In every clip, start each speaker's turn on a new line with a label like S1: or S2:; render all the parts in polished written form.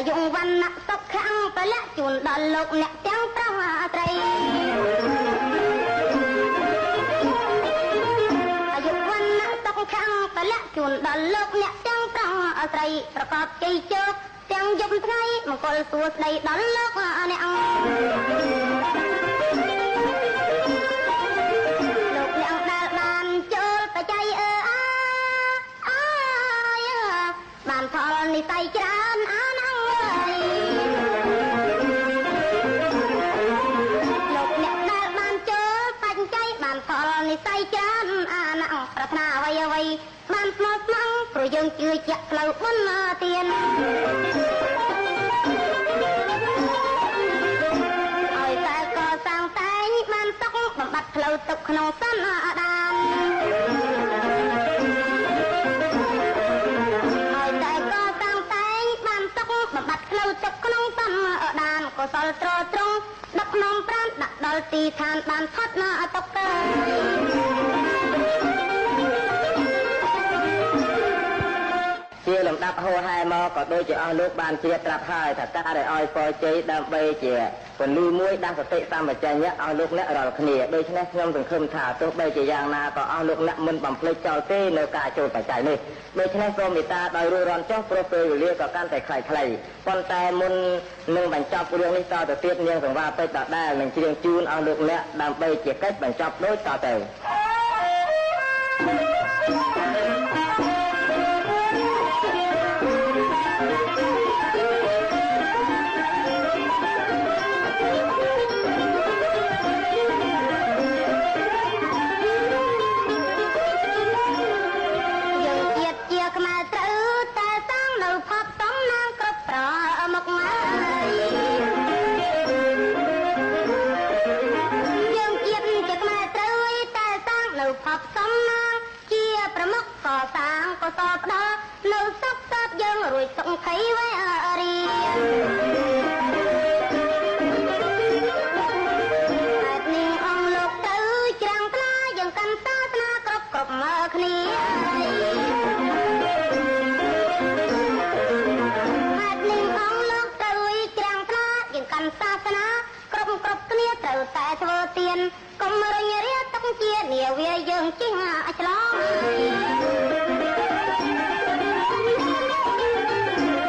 S1: យុវណ្ណៈសុខៈពលៈជូនដល់លោកអ្នកទាំងប្រុសស្រីអាយុវណ្ណៈសុខៈពលៈជូនដល់លោកអ្នកទាំងប្រុសស្រីប្រកបជ័យជោគទាំងយប់ថ្ងៃមង្គលសួស្តីដល់លោកអ្នកលោកអ្នកដែលបានចូលបច្ច័យអើអើយបានផលនិស័យច្រើនអាណាស់អើយលោកអ្នកដែលបានចូលបច្ច័យបានផលនិស័យច្រើនអាណាស់ប្រាថ្នាអ្វីអ្វីបានស្មោះស្ម័គ្រព្រោះយើងជឿជាក់ផ្លូវបុណ្យទានឲ្យតែកសាងតែងបានសុខបំបត្តិផ្លូវទុកក្នុងសន្តានឲ្យតែកសាងតែងបានសុខបំបត្តិផ្លូវទុកក្នុងសន្តានកុសលត្រត្រង់ដឹកនាំប្រានដាក់ដល់ទីឋានបានផុតណាទុក្ខ
S2: ជាលំដាប់ហោហែមកក៏ដូចជាអស់លោកបានជ្រាបប្រាប់ហើយថាការដែលឲ្យពរជ័យដើម្បីជាពន្លឺមួយដាស់សតិសម្បជញ្ញៈអស់លោកអ្នករាល់គ្នាដូច្នេះខ្ញុំសង្ឃឹមថាទោះបីជាយ៉ាងណាក៏អស់លោកអ្នកមិនបំភ្លេចចោលទេនៅការចូលបច្ច័យនេះដូច្នេះសូមមេត្តាដោយរួចរាន់ចុះព្រោះពេលវេលាក៏កាន់តែខ្លីៗប៉ុន្តែមុននឹងបញ្ចប់រឿងនេះតទៅទៀតនាងសង្វាពេជ្រដដែលនឹងច្រៀងជូនអស់លោកអ្នកដើម្បីជាកិច្ចបញ្ចប់ដូចតទៅ
S1: កសាងកុសលផ្ដល់នៅសុខសាន្តយើងរួចសុខីវេរីហេតុនេះអង្គលោកទៅច្រាំងថ្លាយើងកាន់សាសនាគ្រប់គ្រប់មើគ្នាហេតុនេះអង្គលោកទៅច្រាំងថ្លាយើងកាន់សាសនាគ្រប់គ្រប់គ្នាត្រូវតែធ្វើទានកុំរុញរាទុកជានាវាយើងជិះឆ្លង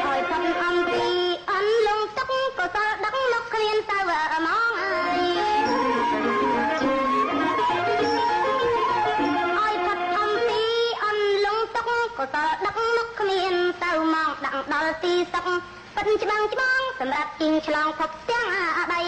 S1: ឲ្យផុតអំពីអន់លងទុកកុសលដឹកមកគ្មានទៅហ្មងអើយឲ្យផុតអំពីអន់លងទុកកុសលដឹកមកគ្មានទៅហ្មងដាក់ដល់ទីសុខពិតច្បាំងច្បាងសម្រាប់ជីងឆ្លងភពទាំងបី